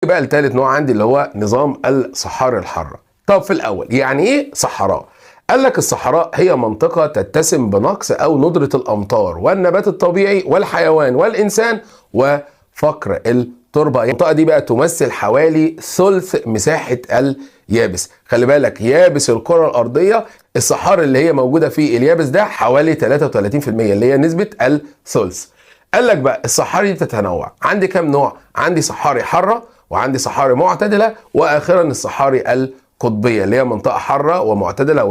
بقى الثالث نوع عندي اللي هو نظام الصحاري الحارة. طب في الاول يعني ايه صحراء؟ قال لك الصحراء هي منطقة تتسم بنقص او ندرة الامطار والنبات الطبيعي والحيوان والانسان وفقر التربة. المنطقة دي بقى تمثل حوالي ثلث مساحة اليابس. خلي بالك يابس الكرة الارضية، الصحاري اللي هي موجودة في اليابس ده حوالي 33% اللي هي نسبة الثلث. قال لك بقى الصحاري دي تتنوع، عندي كام نوع؟ عندي صحاري حارة وعندي صحاري معتدلة واخيرا الصحاري القطبية اللي هي منطقة حارة ومعتدلة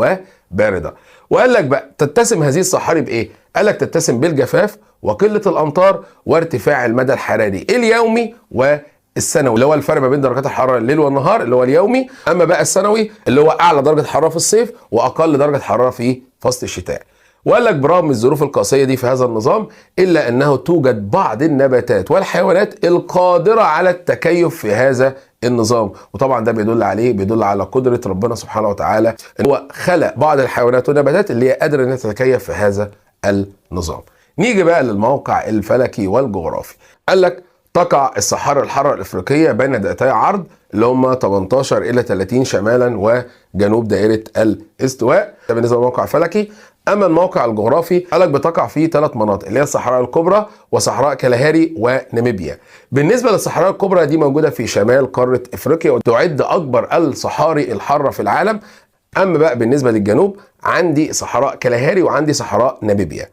وباردة. وقال لك بقى تتسم هذه الصحاري بايه؟ قال لك تتسم بالجفاف وقلة الامطار وارتفاع المدى الحراري اليومي والسنوي، اللي هو الفرق ما بين درجات الحرارة الليل والنهار اللي هو اليومي. اما بقى السنوي اللي هو اعلى درجة حرارة في الصيف واقل درجة حرارة في فصل الشتاء. وقال لك برغم الظروف القاسية دي في هذا النظام إلا أنه توجد بعض النباتات والحيوانات القادرة على التكيف في هذا النظام. وطبعا ده بيدل عليه، بيدل على قدرة ربنا سبحانه وتعالى ان هو خلق بعض الحيوانات والنباتات اللي هي قادرة انها تتكيف في هذا النظام. نيجي بقى للموقع الفلكي والجغرافي. قال لك تقع الصحاري الحارة الإفريقية بين دائرتي عرض اللي هم 18 إلى 30 شمالا وجنوب دائرة الاستواء. ده بالنسبة للموقع الفلكي. أما الموقع الجغرافي قال لك بتقع فيه 3 مناطق اللي هي الصحراء الكبرى وصحراء كالهاري وناميبيا. بالنسبة للصحراء الكبرى دي موجودة في شمال قارة إفريقيا وتعد أكبر الصحاري الحارة في العالم. أما بقى بالنسبة للجنوب عندي صحراء كالهاري وعندي صحراء ناميبيا.